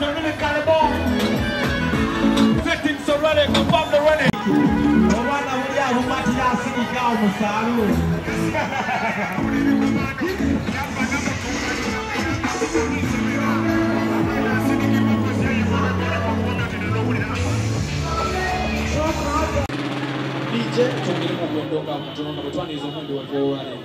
gentlemen, Kalebo. Settings already, confirmed already. Obwana buli abumatira asirika awo mu saaluuni. DJ twongeremu okulondooka katono nga bwe twaniriza omwembi waffe olwaleero.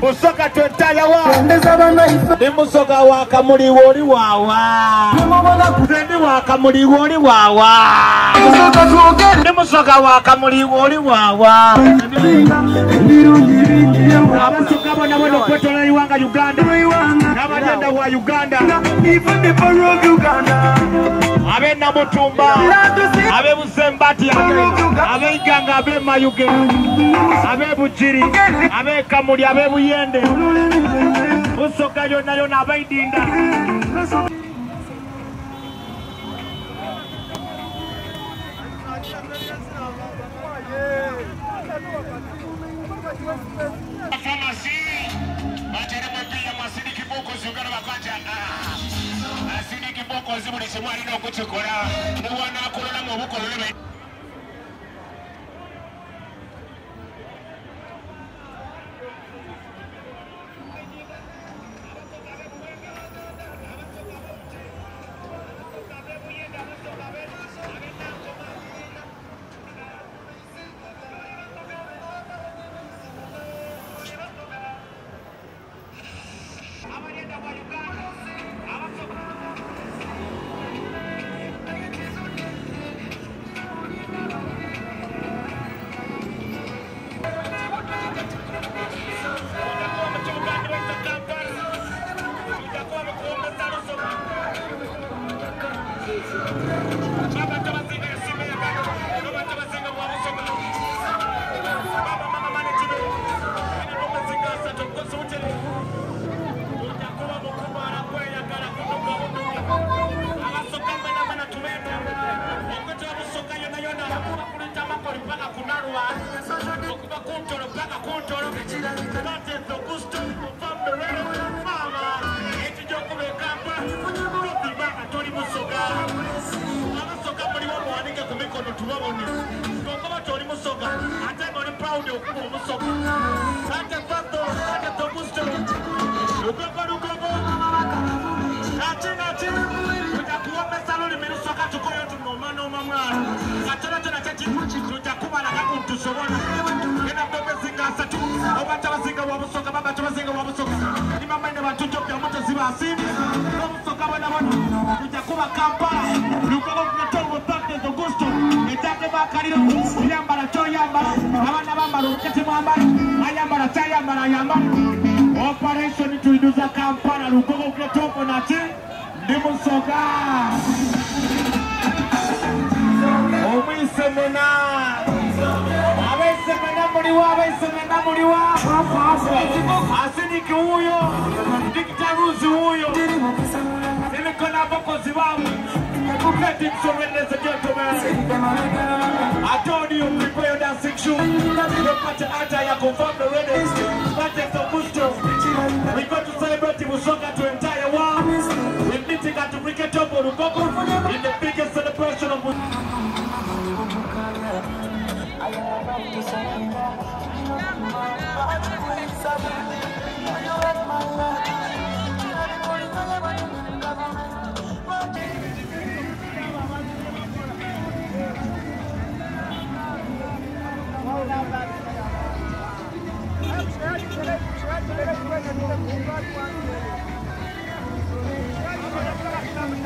Busoga twetayawa ndi musoga wa Kamuli woli wawa nze ndi wa Kamuli woli wawa ndi musoga wa Kamuli woli wawa abasoga bona bona okwetolola iwanga Uganda n'abagenda wa Uganda ab'e Namutumba ab'e Busembatya ab'e Iganga ab'e Mayuge ab'e Bugiri ab'e Kamuli ab'e Buyende Busoga yonna yonna ab'Idinda. Pharmacy bateremu empiiya mu Acidic Vocals Uganda bakwata Acidic Vocals buli kimu alina okukikola ne bw'anaakololamu obukolole. Operation tuiduza Kampala Lugogo kuletoko nati ndi musoga omwisemena abaisemena muliwa abaisemena muliwa Acidic wuyo Diktaruzi wuyo Silicon abakozi baabwe. Ladies and gentlemen, I told you prepare your dancing shoe. Your attire confirmed already. Budget of Gusto. We go to celebrate Busoga to entire world. We meeting at Riketobo Lugogo in the biggest celebration of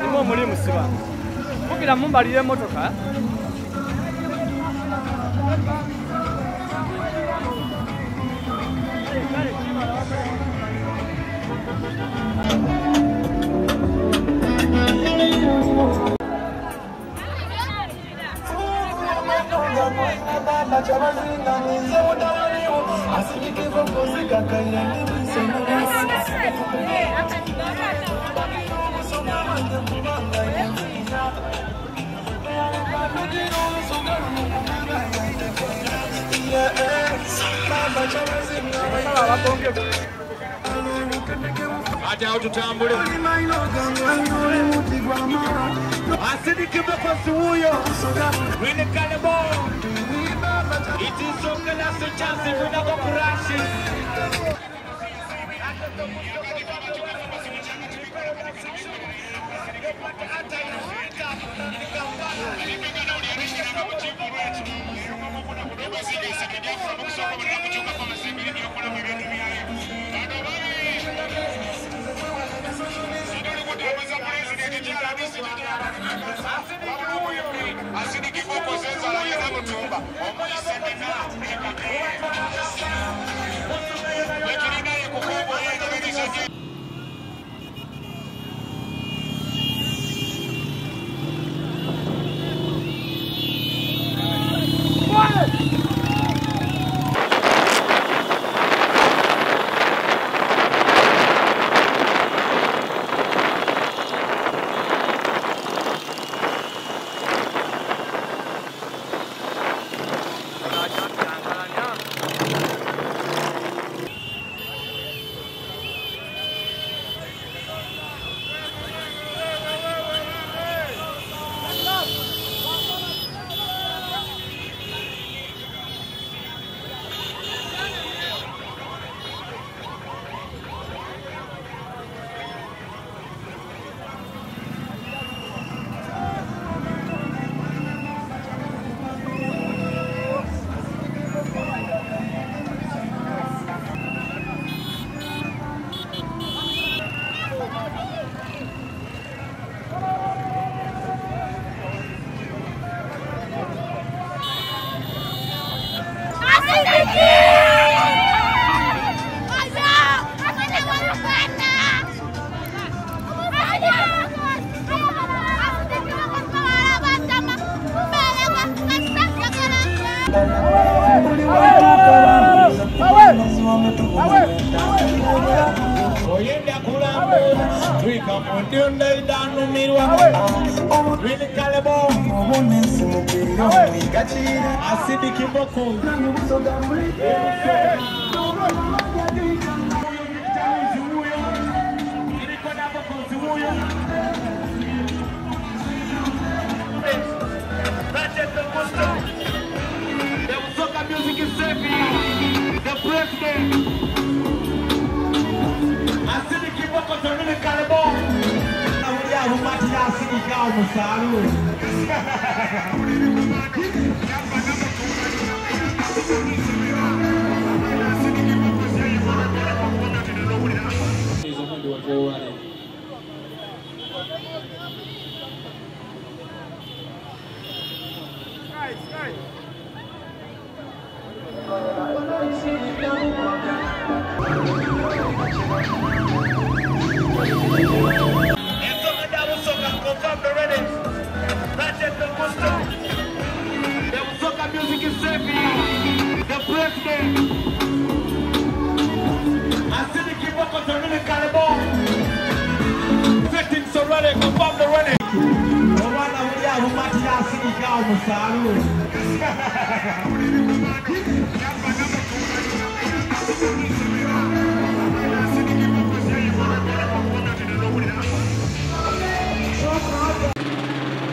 Imwe muli musiba mugira mumbalire emotoka. Ate awo tutambule. Asidiki Bokozi wuyo. Winnie Kalebo. It is okay, that's a chance if we not go crash.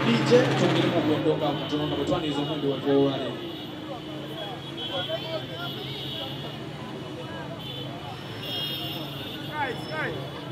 DJ twongeremu okulondooka katono nga bwe twaniriza omwembi waffe olwaleero. Guys, guys.